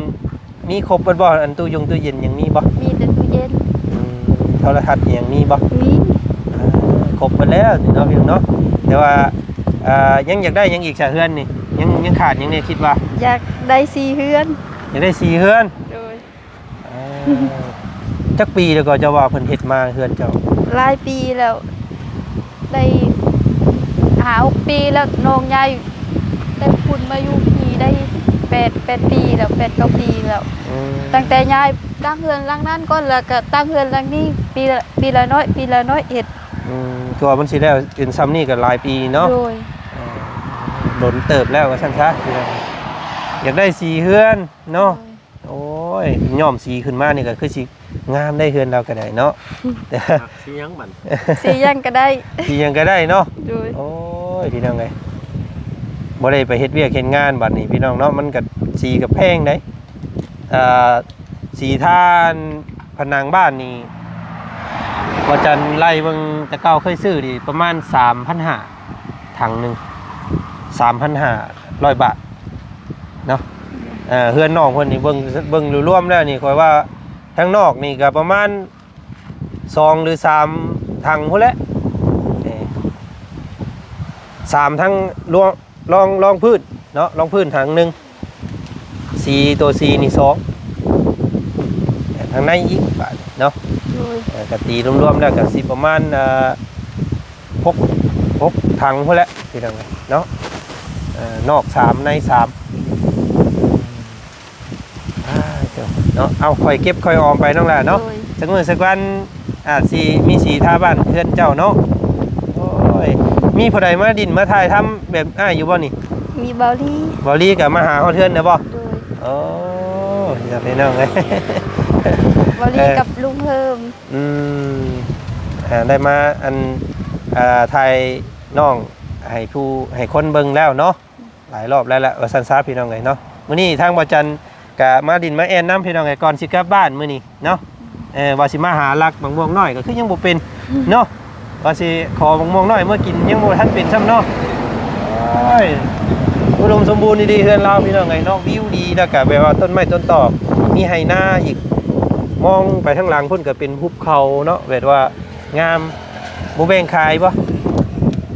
ມີຄົບເບິດບໍ່? ອັນຕູ້ຢົງຕູ້ເຢັນຍັງມີບໍ່? ມີແຕ່ຕູ້ເຢັນ. ອືມ ໂທລະທັດຍັງມີບໍ່? ມີ. ເອີ ຄົບເບິດແລ້ວເນາະ ພີ່ນ້ອງເນາະ. ແຕ່ວ່າ ເອີ ຍັງຢາກໄດ້ຫຍັງອີກຊະເຮືອນນີ້? ຍັງ ຍັງຂາດຫຍັງແດ່ຄິດວ່າ? ຢາກໄດ້ສີ່ເຮືອນ. ຢາກໄດ້ສີ່ເຮືອນ? ໂດຍ. ເອີ ຈັກປີແລ້ວກໍເຈົ້າວ່າເພິ່ນເຮັດມາເຮືອນເຈົ້າ? ຫຼາຍປີແລ້ວ. ໄດ້ຫ້າຫົກປີແລ້ວ ນ້ອງຍ້າຍແຕ່ພຸ້ນມາຢູ່ພີ້ໄດ້ແປດ ແປດປີແລ້ວ ແປດເກົ້າປີແລ້ວ. ອືມ ຕັ້ງແຕ່ຍ້າຍຕັ້ງເຮືອນຫຼັງນັ້ນກ່ອນ ແລ້ວກໍຕັ້ງເຮືອນຫຼັງນີ້ ປີລະ ປີລະໜ້ອຍ ປີລະໜ້ອຍເຮັດ. ອືມ ຄືວ່າມັນຊິແລ້ວເປັນຊ່ຳນີ້ກໍຫຼາຍປີເນາະ. ໂດຍ. ເອີ ດົນເຕີບແລ້ວວ່າຊັ້ນຊະ. ຢາກໄດ້ສີເຮືອນເນາະ. ໂດຍ ໂອ້ຍ ຍ້ອມສີຂຶ້ນມານີ້ກໍຄືຊິງາມໄດ໋ ເຮືອນລາວກໍໄດ້ເນາະ. ແຕ່ ມັກສີຫຍັງບັດ? ສີຫຍັງກໍໄດ້ ສີຫຍັງກໍໄດ້ເນາະ. ໂດຍ ໂອ້ຍ ພີ່ນ້ອງເອີຍ ບໍ່ໄດ້ໄປເຮັດວຽກເຮັດງານບັດນີ້ ພີ່ນ້ອງເນາະ ມັນກໍ ສີກໍແພງໄດ໋. ອ່າ ສີທາຜະໜັງບ້ານນີ້ ບໍ່ຈັນໄລ່ເບິ່ງ ແຕ່ເກົ່າເຄີຍຊື້ນີ້ປະມານສາມພັນຫ້າ ຖັງໜຶ່ງ ສາມພັນຫ້າຮ້ອຍບາດເນາະ. ເອີ ເຮືອນນ້ອງເພິ່ນນີ້ ເບິ່ງ ເບິ່ງລວມໆແລ້ວນີ້ ຂ້ອຍວ່າທາງນອກນີ້ກໍປະມານສອງ ຫຼື ສາມຖັງພຸ້ນແຫຼະ. ເອີ ສາມທັງລວມ ລອງ ລອງພື້ນເນາະ ລອງພື້ນຖັງໜຶ່ງ ສີ ໂຕສີນີ້ສອງ ທາງໃນອີກບາດເນາະ. ໂດຍ ເອີ ກະຕີລວມໆແລ້ວກະຊິປະມານ ເອີ ຫົກ ຫົກຖັງພຸ້ນແຫຼະ ພີ່ນ້ອງເອີຍເນາະ. ເອີ ນອກສາມ ໃນສາມ ອ່າ ເຈົ້າເນາະ ເອົາ ຄ່ອຍເກັບຄ່ອຍອອມໄປນ້ອງຫຼ້າເນາະ. ໂດຍ ຈັກມື້ສັກວັນອາດຊິມີສີທາບ້ານເຮືອນເຈົ້າເນາະ. ໂອ້ຍ ມີຜູ້ໃດມາດິນມາຖ່າຍທຳແບບອ້າຍຢູ່ບໍ່ນີ້? ມີເບົາລີ. ເບົາລີກໍມາຫາຮອດເຮືອນແລ້ວບໍ່? ໂດຍ ໂອ້ຍ ພີ່ນ້ອງເອີຍ ເບົາລີ ເອີ ກັບລຸງເພີ່ມ. ອືມ ອ່າ ໄດ້ມາ ອັນ ອ່າ ຖ່າຍນ້ອງໃຫ້ຜູ້ ໃຫ້ຄົນເບິ່ງແລ້ວເນາະ. ຫຼາຍຮອບແລ້ວລະວ່າຊັ້ນຊະ ພີ່ນ້ອງເອີຍເນາະ. ມື້ນີ້ທາງບໍ່ຈັນກະມາດິນມາແອ່ນນຳ ພີ່ນ້ອງເອີຍ ກ່ອນຊິກັບບ້ານມື້ນີ້ເນາະ. ເອີ ວ່າຊິມາຫາລັກໝາກມ່ວງນ້ອຍກໍຄືຍັງບໍ່ເປັນເນາະ ວ່າຊິຂໍໝາກມ່ວງນ້ອຍເມືອກິນຍັງບໍ່ທັນເປັນຊ້ຳເນາະ. ໂອ້ຍ ອຸດົມສົມບູນດີໆ ເຮືອນລາວ ພີ່ນ້ອງເອີຍເນາະ ວິວດີ ແລ້ວກະແບບວ່າຕົ້ນໄມ້ຕົ້ນຕອກ ມີໄຮ່ນາອີກ ມອງໄປທາງຫຼັງພຸ້ນກໍເປັນພູເຂົາເນາະ ແບບວ່າ ງາມ. ບໍ່ແບ່ງຂາຍບໍ່?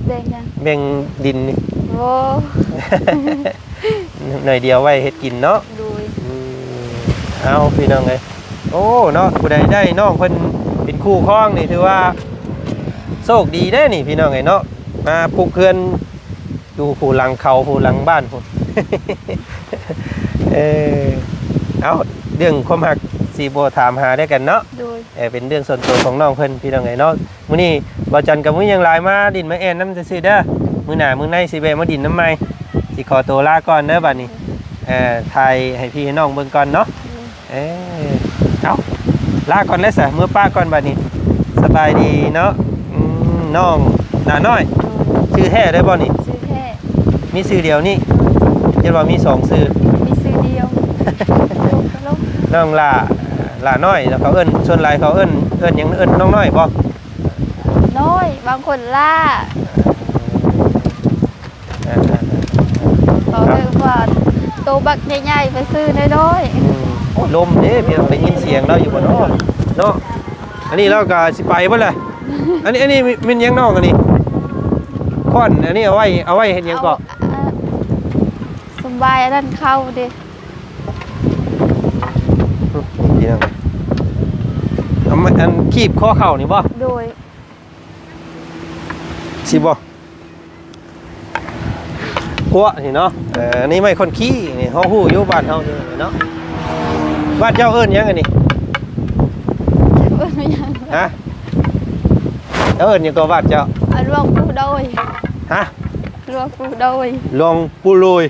ແບ່ງຫຍັງ? ແບ່ງດິນນີ້. ໂອ້ ໜ້ອຍດຽວໄວ້ເຮັດກິນເນາະ. ໂດຍ ອືມ ເອົາ ພີ່ນ້ອງເອີຍ ໂອ້ ເນາະ ຜູ້ໃດໄດ້ນ້ອງເພິ່ນເປັນຄູ່ຄອງນີ້ ຖືວ່າໂຊກດີເດ້ນີ້ ພີ່ນ້ອງເອີຍເນາະ ມາປຸກເຮືອນ ຢູ່ຜູ້ຫຼັງເຂົາ ຜູ້ຫຼັງບ້ານພຸ້ນ. ເອີ ເອົ້າ ເລື່ອງຄວາມຮັກຊິບໍ່ຖາມຫາແດ່ກັນເນາະ. ໂດຍ ເອີ ເປັນເລື່ອງສ່ວນຕົວຂອງນ້ອງເພິ່ນ ພີ່ນ້ອງເອີຍເນາະ. ມື້ນີ້ບ່າວຈັນກໍບໍ່ມີຫຍັງຫຼາຍ ມາດິນມາແອ່ນນຳຊື່ໆເດີ. ມື້ໜ້າມື້ໃນຊິແວະມາດິນນຳໃໝ່. ຊິຂໍຕົວລາກ່ອນເດີບາດນີ້. ເອີ ຖ່າຍໃຫ້ພີ່ໃຫ້ນ້ອງເບິ່ງກ່ອນເນາະ. ໂດຍ ເອີ ເອົ້າ ລາກ່ອນແລ້ວຊະ ເມືອປະກ່ອນບາດນີ້. ສະບາຍດີເນາະ. ອືມ ນ້ອງຫຼ້ານ້ອຍ. ໂດຍ ຊື່ແທ້ເດ້ບໍ່ນີ້? ຊື່ແທ້. ມີຊື່ດຽວນີ້? ໂດຍ ຢ່າວ່າມີສອງຊື່. ມີຊື່ດຽວ. ນ້ອງຫຼ້າ ຫຼ້ານ້ອຍ ແລ້ວເຂົາເອີ້ນ ສ່ວນຫຼາຍເຂົາເອີ້ນ ເອີ້ນຫຍັງ? ເອີ້ນນ້ອງນ້ອຍບໍ່? ນ້ອຍ ບາງຄົນຫຼ້າ. ເອີ ເອີ ເອີ ເຂົາເອີ້ນວ່າໂຕບັກໃຫຍ່ໆ ໄປຊື້ນ້ອຍໆ. ອືມ ໂອ້ຍ ລົມເດ້ ພີ່ນ້ອງ ໄດ້ຍິນສຽງລາວຢູ່ບໍ່ເນາະ ເນາະ? ອັນນີ້ລາວກໍຊິໄປເບິດແຫຼະ. ອັນນີ້ ອັນນີ້ແມ່ນຫຍັງນ້ອງອັນນີ້? ຄ້ອນ ອັນນີ້ເອົາໄວ້ ເອົາໄວ້ເຮັດຫຍັງເກາະ? ເອົາ ເອົາ ສຳບາຍອັນນັ້ນເຂົ້າເດ້. ອືມ ພີ່ນ້ອງ ເອົາມາ ອັນ ຄີບຄໍເຂົ້ານີ້ບໍ່? ໂດຍ. ຊິບໍ່ ກົວນີ້ເນາະ. ເອີ ອັນນີ້ໄມ້ຄ້ອນຄີນີ້ ເຮົາຮູ້ຢູ່ບ້ານເຮົານີ້ເນາະ. ບ້ານເຈົ້າເອີ້ນຫຍັງອັນນີ້? ເອີ້ນຫຍັງ? ຮະ? ເຈົ້າເອີ້ນຫຍັງກໍບ້ານເຈົ້າ? ອາ ຫຼວງປູ່ໂດຍ. ຮະ? ຫຼວງປູ່ໂດຍ. ຫຼວງປູ່ໂດຍ.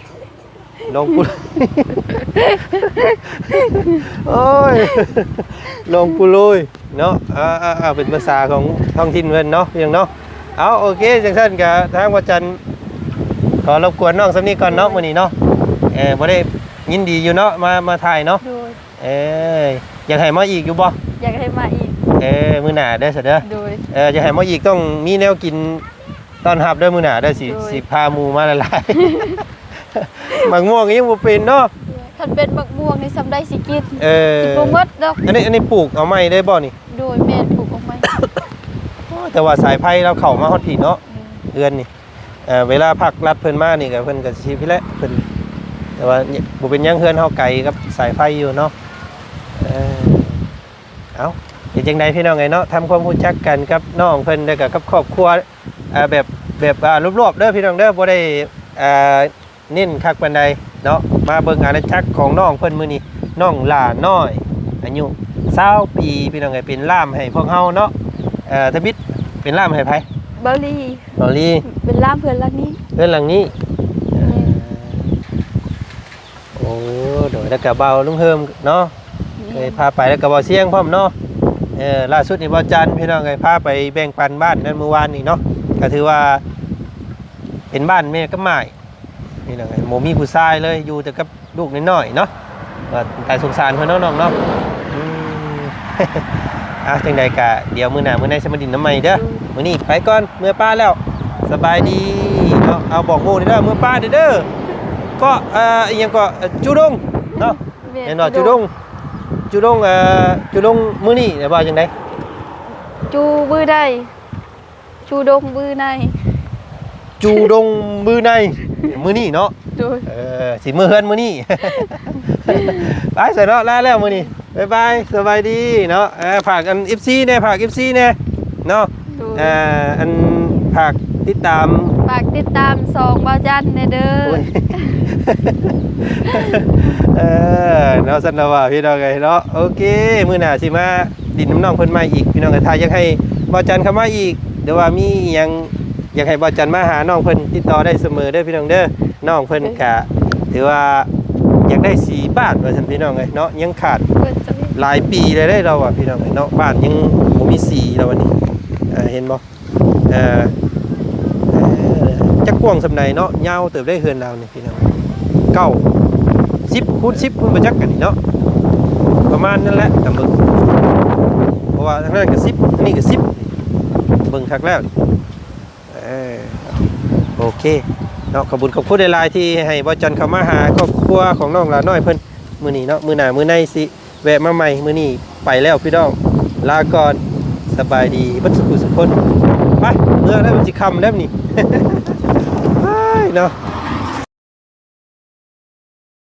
ຫຼວງປູ່ ໂອ້ຍ ຫຼວງປູ່ໂດຍເນາະ. ອ່າໆ ເປັນພາສາຂອງທ້ອງຖິ່ນເພິ່ນເນາະ ພີ່ນ້ອງເນາະ. ເອົາ ໂອເຄ ຈັ່ງຊັ້ນກະທາງບ່າວຈັນຂໍລົບກວນນ້ອງສ່ຳນີ້ກ່ອນເນາະ ມື້ນີ້ເນາະ. ເອີ ບໍ່ໄດ້ ຍິນດີຢູ່ເນາະ ມາ ມາຖ່າຍເນາະ. ໂດຍ. ເອີ ຢາກໃຫ້ມາອີກຢູ່ບໍ່? ຢາກໃຫ້ມາອີກ. ເອີ ມື້ໜ້າເດີຊະເດີ. ໂດຍ. ເອີ ຢາກໃຫ້ມາອີກ ຕ້ອງມີແນວກິນ ຕ້ອນຮັບເດີ ມື້ໜ້າເດີ ຊິ ໂດຍ ຊິພາໝູ່ມາຫຼາຍໆ. ໝາກມ່ວງກໍຍັງບໍ່ເປັນເນາະ. ຄັນເປັນໝາກມ່ວງນີ້ ສ່ຳໃດຊິກິນ? ເອີ ຊິບໍ່ໝົດດອກ. ອັນນີ້ ອັນນີ້ປູກເອົາໃໝ່ເລີຍບໍ່ນີ້? ໂດຍ ແມ່ນ ປູກເອົາໃໝ່. ໂອ້ ແຕ່ວ່າສາຍໄຟລາວເຂົ້າມາຮອດພີ້ເນາະ. ໂດຍ. ເຮືອນນີ້ ເອີ ເວລາພາກລັດເພິ່ນມານີ້ກໍ ເພິ່ນກໍຊິພີ້ແຫຼະ ເພິ່ນ ແຕ່ວ່າບໍ່ເປັນຫຍັງ ເຮືອນເຮົາໄກກັບສາຍໄຟຢູ່ເນາະ. ເອີ ເອົ້າ ເປັນຈັ່ງໃດພີ່ນ້ອງເອີຍເນາະ ທຳຄວາມຮູ້ຈັກກັນກັບນ້ອງເພິ່ນ ແລ້ວກໍກັບຄອບຄົວ ເອີ ແບບ ແບບວ່າລວບໆເດີພີ່ນ້ອງເດີ ບໍ່ໄດ້ ເອີ ເນັ້ນຄັກປານໃດເນາະ. ມາເບິ່ງອານາຈັກຂອງນ້ອງເພິ່ນມື້ນີ້ ນ້ອງຫຼ້ານ້ອຍ ອາຍຸຊາວປີ ພີ່ນ້ອງເອີຍ ເປັນລ່າມໃຫ້ພວກເຮົາເນາະ. ເອີ ທຳອິດເປັນລ່າມໃຫ້ໃຜ? ເບົາລີ. ເບົາລີ ເປັນລ່າມເພື່ອນຫຼັງນີ້. ເພື່ອນຫຼັງນີ້. ແມ່ນ. ໂອ້ ໂດຍ ແລ້ວກໍບ່າວລຸງເຮີມເນາະ ແມ່ນ ເຄີຍພາໄປ ແລ້ວກໍບ່າວຊຽງພ້ອມເນາະ. ເອີ ລ່າສຸດນີ້ບ່າວຈັນ ພີ່ນ້ອງເອີຍ ພາໄປແບ່ງປັນບ້ານນັ້ນມື້ວານນີ້ເນາະ ກໍຖືວ່າເປັນບ້ານແມ່ກັບໝ້າຍ ພີ່ນ້ອງເອີຍ ບໍ່ມີຜູ້ຊາຍເລີຍ ຢູ່ແຕ່ກັບລູກນ້ອຍໆເນາະ. ວ່າຕາຍສົງສານເພິ່ນເນາະນ້ອງເນາະ. ອືມ ອ່ະ ຈັ່ງໃດກະດຽວມື້ໜ້າມື້ໃນຊິມາດິນນຳໃໝ່ເດີ. ໂດຍ ມື້ນີ້ໄປກ່ອນ ເມືອປ້າແລ້ວ ສະບາຍດີເນາະ. ເອົາ ບອກໝູ່ເດີ ເມືອປ້າເດີ ເກາະ ເອີ ອີ່ຫຍັງເກາະ ເອີ ຈູດົງເນາະ. ແມ່ນ ແມ່ນບໍ່ ຈູດົງ ຈູດົງ ເອີ ຈູດົງ ມື້ນີ້ແລ້ວວ່າຈັ່ງໃດ? ຈູບືໄດ ຈູດົງບືໄນ ຈູດົງບືໄນ ມື້ນີ້ເນາະ. ໂດຍ ເອີ ຊິເມືອເຮືອນມື້ນີ້ ໄປຊະເນາະ ລາແລ້ວມື້ນີ້ ບາຍບາຍ ສະບາຍດີເນາະ. ເອີ ຝາກອັນ ເອັຟຊີ ແດ່ ຝາກ ເອັຟຊີ ແດ່ເນາະ. ໂດຍ ເອີ ອັນ ຝາກຕິດຕາມ ຝາກຕິດຕາມຊ່ອງບ່າວຈັນແດ່ເດີ. ໂອ້ຍ ເອີ ເນາະ ຊັ້ນລະວ່າ ພີ່ນ້ອງເອີຍເນາະ. ໂອເຄ ມື້ໜ້າຊິມາດິນນຳນ້ອງເພິ່ນໃໝ່ອີກ ພີ່ນ້ອງເອີຍ. ຖ້າຢາກໃຫ້ບ່າວຈັນເຂົ້າມາອີກ ຫຼືວ່າມີອີ່ຫຍັງ ຢາກໃຫ້ບ່າວຈັນມາຫານ້ອງເພິ່ນ ຕິດຕໍ່ໄດ້ສະເໝີເດີພີ່ນ້ອງເດີ. ນ້ອງເພິ່ນກະຖືວ່າຢາກໄດ້ສີບ້ານວ່າຊັ້ນພີ່ນ້ອງເອີຍເນາະ. ຍັງຂາດຫຼາຍປີແລ້ວເດ້ລາວວ່າພີ່ນ້ອງເອີຍເນາະ. ບ້ານຍັງບໍ່ມີສີລາວວ່ານີ້ ເຫັນບໍ່? ເອີ ຈັກກວ້າງສ່ຳໃດເນາະ. ຍາວເຕີບໄດ໋ເຮືອນລາວນີ້ ເກົ້າ ສິບ ຄູນ ສິບພຸ້ນບໍ່ຈັກ ອັນນີ້ເນາະ ປະມານນັ້ນແຫຼະ ຕາມເບິ່ງ ເພາະວ່າທາງນັ້ນກໍສິບ ອັນນີ້ກໍສິບ ເບິ່ງຄັກແລ້ວ. ເອີ ໂອເຄເນາະ. ຂອບຄຸນ ຂອບຄຸນຫຼາຍໆ ທີ່ໃຫ້ບ່າວຈັນເຂົ້າມາຫາຄອບຄົວຂອງນ້ອງຫຼ້ານ້ອຍເພິ່ນມື້ນີ້ເນາະ. ມື້ໜ້າມື້ໃນຊິແວະມາໃໝ່. ມື້ນີ້ໄປແລ້ວພີ່ນ້ອງ ລາກ່ອນ ສະບາຍດີເບິດສຸຂູສຸຄົນ. ໄປ ເມືອແລ້ວ ມັນຊິຄ່ຳແລ້ວນີ້ ໄປເນາະ.